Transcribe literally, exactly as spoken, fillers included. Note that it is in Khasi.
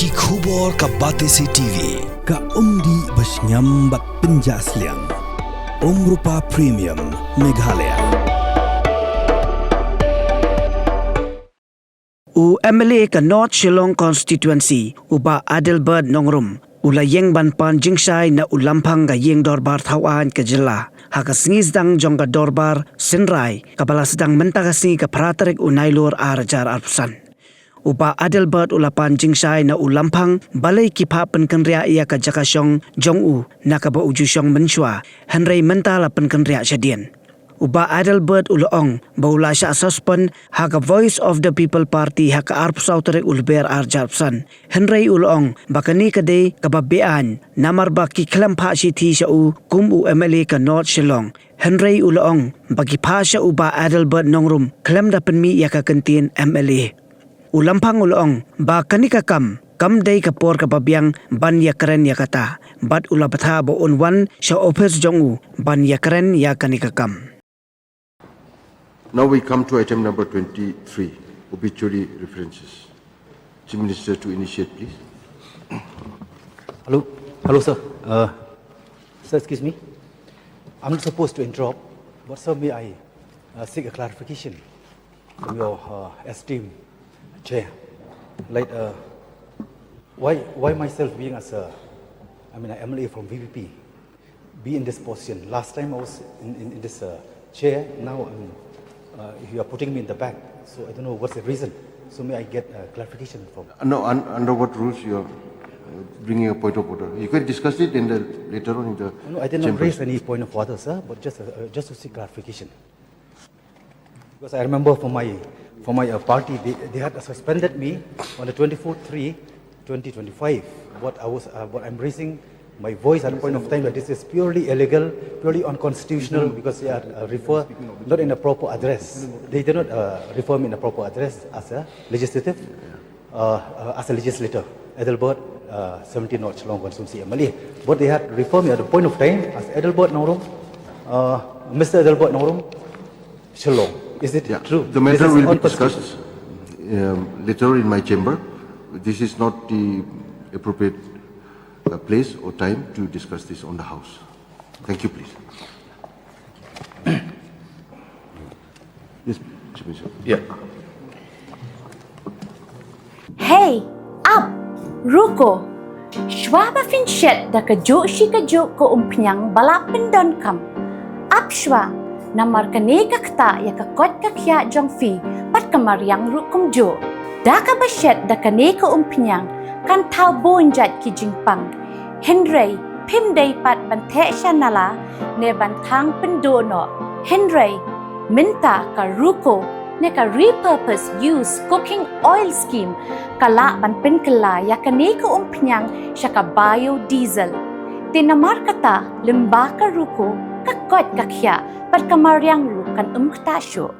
Ki khubor ka Batesi T V, ka umdih ba shngiam bad pynjah sliang. Umrupa Premium, Meghalaya. U M L A ka North Shillong Constituency, u Bah Adelbert Nongrum, u la ïeng ban pan jingshai na u lamphang ka ïing dorbar thawaiñ ka jylla ha ka sngi sdang jong ka dorbar synrai kaba la sdang mynta ka sngi, ka phra tarik u Nailur ar hajar arphew san. U Bah Adelbert u la pan jingshai na u lamphang balei ki phah pynkynriah ïa ka jaka shong jong u na kaba u ju shong mynshuwa, hynrei mynta la pynkynriah shadien. U Bah Adelbert u la ong ba u la shah suspend ha ka Voice of the People Party ha ka arphew saw tarik u Lber ar hajar arphew san, hynrei u la ong ba kane ka dei kaba beaiñ namar ba ki khlem phah shithi sha u kum u M L A ka North Shillong. Hynrei u la ong ba ki phah sha u Bah Adelbert Nongrum khlem da pynmih ïa ka kyntien M L A. U lamphang u la ong ba kane ka kam kam dei ka por kaba biang ban ïakren ïa kata, bad u la bthah ba un wan sha ophis jong u ban ïakren ïa kane ka kam. Now we come to item number twenty-three, obituary references. Chief Minister to initiate, please. Hello, hello, sir. Uh, sir, excuse me. I'm not supposed to interrupt, but sir, may I uh, seek a clarification from your uh, esteemed chair? Like, uh, why, why myself being as a, I mean, an M L A from V P P, be in this position? Last time I was in, in, in this uh, chair. Now I'm, uh, you are putting me in the back. So I don't know what's the reason. So may I get uh, clarification from? Uh, no, un- under what rules you are uh, bringing a point of order? You can discuss it in the later on in the. No, I did not chamber. Raise any point of order, sir, but just uh, uh, just to seek clarification. Because I remember for my for my uh, party, they, they had suspended me on the twenty-fourth three twenty twenty-five. What I was, uh, what I'm raising my voice at the point of time that this is purely illegal, purely unconstitutional, because they are uh, refer not in a proper address. They did not uh, refer me in a proper address as a legislative, uh, uh, as a legislator, Adelbert, uh, seventeen North Shillong Constituency M L A. But they had referred me at the point of time as Adelbert Nongrum, uh, Mister Adelbert Nongrum, Shillong. Is it Yeah. True? The matter will be discussed um, later in my chamber. This is not the appropriate uh, place or time to discuss this on the House. Thank you, please. Yes, Chief Minister. Yeah. Hey, ap, ruko. Shwa ba phin shet da kajuh shi kajuh ka umphniang ba la pyndonkam. Ap shwa, namar kane ka ktah ïa ka koit ka khiah jong phi, bad ka mariang ruh kumjuh. Da kaba shet da kane ka umphniang, kan thaw bun jait ki jingpang. Hynrei, phim dei pat ban theh sha nala, ne ban thang pynduh noh. Hynrei, mynta ka ruko, ne ka repurpose use cooking oil scheme, ka lah ban pynkylla ïa kane ka umphniang sha ka biodiesel. Te namar kata, lyngba ka ruko, ka koit ka khiah, bad ka mariang ruh kan ym ktah shuh.